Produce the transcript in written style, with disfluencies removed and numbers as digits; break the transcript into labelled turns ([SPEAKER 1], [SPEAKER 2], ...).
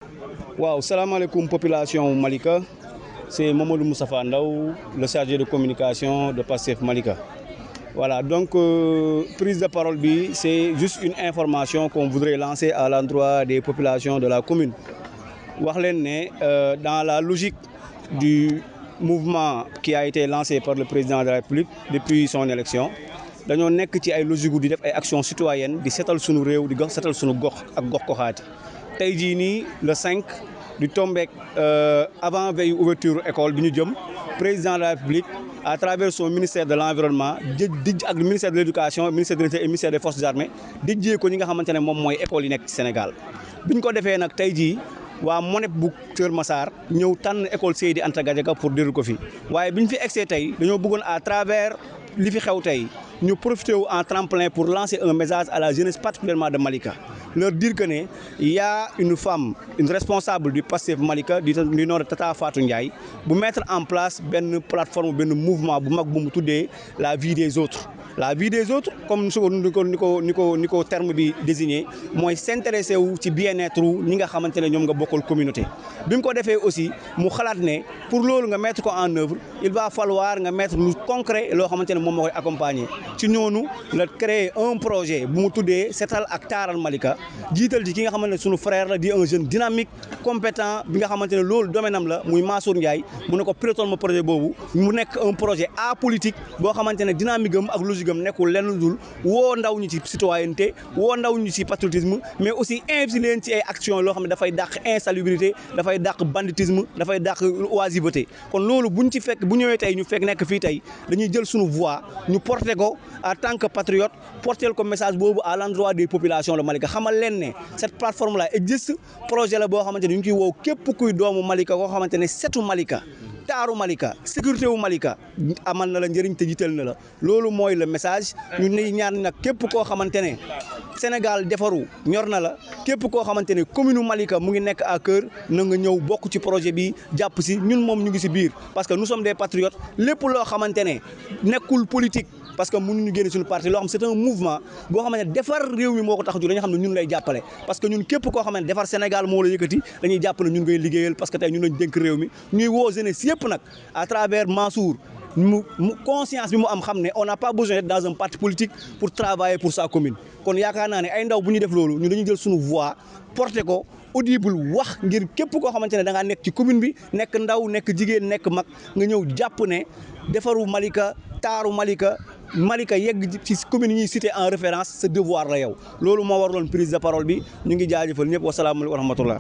[SPEAKER 1] Waaw, salam alaikum population Malika. C'est Mamadou Moustapha Ndaw, le chargé de communication de Pastef Malika. Voilà, donc prise de parole, c'est juste une information qu'on voudrait lancer à l'endroit des populations de la commune. Dans la logique du mouvement qui a été lancé par le président de la République depuis son élection, nous avons une logique de action citoyenne, de sétal sunu réew, de sétal sunu gox ak gox goxati. Tay ji ni le 5 du tombek avant veille ouverture école bi ñu jëm président de la République à travers son ministère de l'environnement ak le ministère de l'éducation, le ministère de l'Intérieur et le ministère des forces armées dijjee ko ñi nga xamantene mom moy école yi nek ci Sénégal. Biñ ko défé nak tay ji wa Monep bu Kër Massar ñew tan école Seydi Anta Gadiaga pour dire ko fi. Waye biñ fi excès tay dañoo bëggoon à travers li fi xew tay ñu profiter en tremplin pour lancer un message à la jeunesse particulièrement de Malika. Leur dire que il y a une femme, une responsable du Pastef Malika du nom de Tata Fatou Ndiaye pour mettre en place une plateforme, un mouvement pour la vie des autres. La vie des autres, comme nous terme désigné, moi s'intéresser au bien-être ni nga xamantene ñom nga bokol communauté. Bim ko défé aussi mu xalat né pour lolu nga mettre ko en œuvre, il va falloir nga mettre lu concret lo xamantene mom mokoy accompagner. Ci ñonu la créer un projet bu mu tuddé Setal ak Taral Malika, jital ci ki nga xamantene sunu frère la di un jeune dynamique, compétent bi nga xamantene lolu domaine am la muy Mansour Ndiaye, mu ne ko piloter mo projet bobu, mu nek un projet apolitique bo xamantene dynamique am ak logique nekul lenn dul wo ndaw ñi ci citoyenneté wo ndaw ñi ci patriotisme mais aussi inviter leen ci ay actions lo xamné da fay dakh insalubrité da fay dakh banditisme da fay dakh oisiveté kon lolu buñ ci fekk bu ñëwé tay ñu fekk nek fi tay dañuy jël suñu voix ñu porter ko en tant que patriote porter ko message bobu à l'endroit des populations de Malika xamal leen né cette plateforme là existe projet la bo xamanteni ñu ci wo képp kuy doomu Malika ko xamanteni setu Malika taaru Malika sécurité wu Malika amal na la njëriñ te jiital na la loolu mooy le message ñu ne ñaan nag képp koo xamante ne Sénégal defaru ñor na la képp koo xamante ne commune Malika mu ngi nekk à cœur na nga ñëw bokk ci projet bi jàpp si ñun moom ñu ngi si biir parce que nous sommes des patriotes lépp loo xamante ne nekkul politique parce que mënuñu génne suñu parti loo xam c'est un mouvement boo xamante ne defar réew mi moo ko tax a jóg dañu xam ne ñun lay jàppale parce que ñun képp koo xamante ne defar Sénégal moo la yëkkati dañuy jàpp ne ñun ngay liggéeyal parce que tey ñun lañ dénk réew mi ñuy woo jeunesse yëpp nag à travers Mansour mu conscience bi mu am xam ne on n'a pas besoin d'être dans un parti politique pour travailler pour sa commune kon yaakaar naa ne ay ndaw bu ñu def loolu ñu dañuy jël suñu voix porter ko audible wax ngir képp koo xamante ne da ngaa nekk ci commune bi nekk ndaw nekk jigéen nekk mag nga ñëw jàpp ne defaru Malika taaru Malika yegg ci commune yi ñuy cité en référence ce devoir la yow loolu moo waraloon prise de parole bi ñu ngi jaajëfal ñëpp wa salaamu alaykum wa rahmatullah